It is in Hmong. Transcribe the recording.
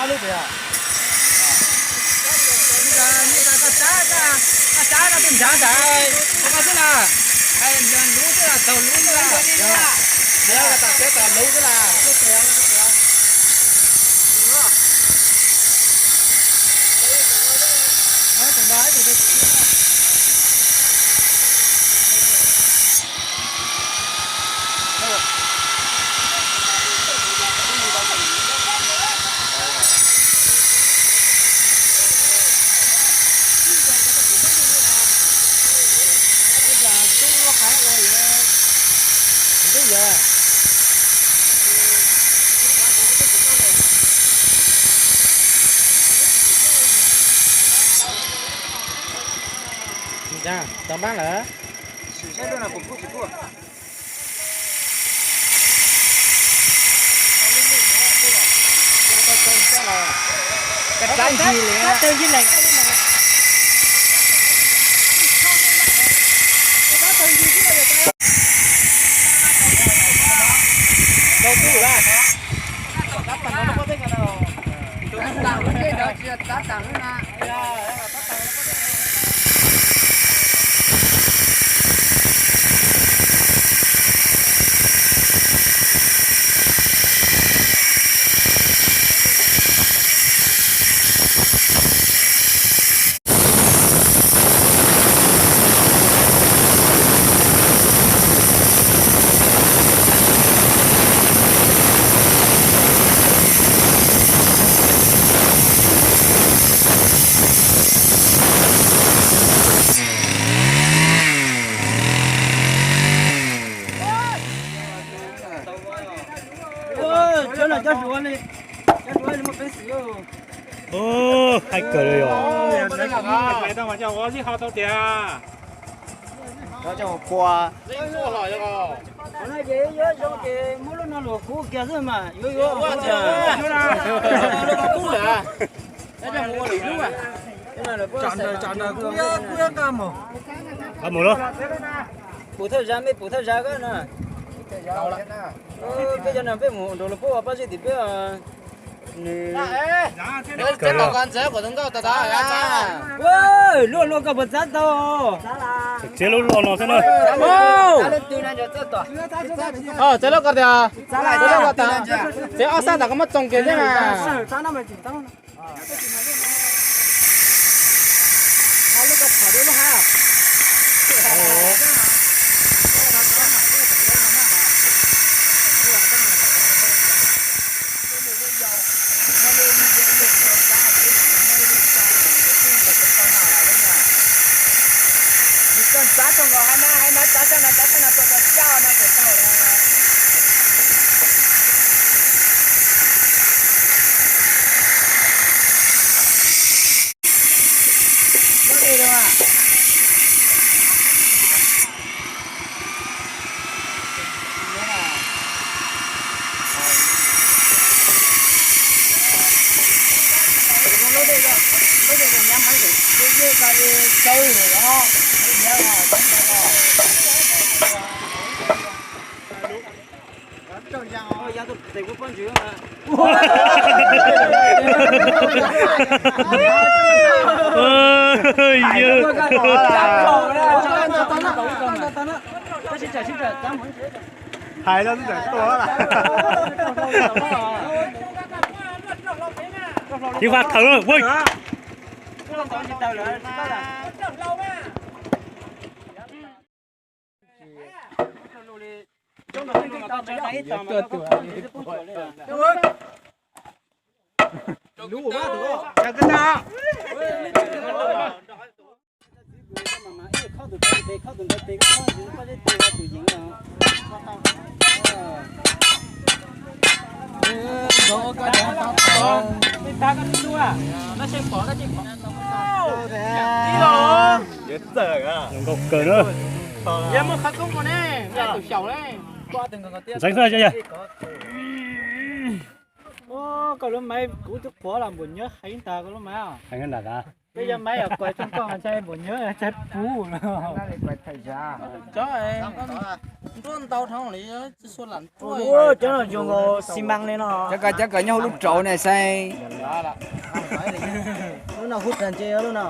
Lub pem os. Koj xav, koj xav koj tus ntshav ntawd, koj xwb na. Lub xwb na, taug lub xwb na. Yog koj tom teb tom lub xwb na. Tau npab lawm. Haib kawg li os. Qhov no ces yuav zoo ces muab lub no los kub kiag xwb mas yuav yuav. Qab mus lauj. Pum thawj zav, mej pum thawj zav koj na. Peb cov no peb mus nraud los puab ua pab zej tim peb. Luaj luaj koj puas txav tau? Txiav lub loj no xwb na. Txiav lub ko tias, txiav ob sab tas koj muab txoos kiag thiab mas. Hais no twb tawm tuaj lawm. Tsis faj thawm lawm. Zoo nkauj kawg na. Ntxeev xwb. Koj lub maiv kuv twb qhuav los npaum nyob heev ntag koj lub maiv. Heev ntag. Peb cov maib os, kuv tsoom koj mas ntshai npaum nyuab ntshai puv. Cov nruab ntau dhau li, cov no zoo nkaus xi mas li no. Cov ko, cov ko nyob hauv lub rauv ne saib. Lub no hub tag ntsej lub no.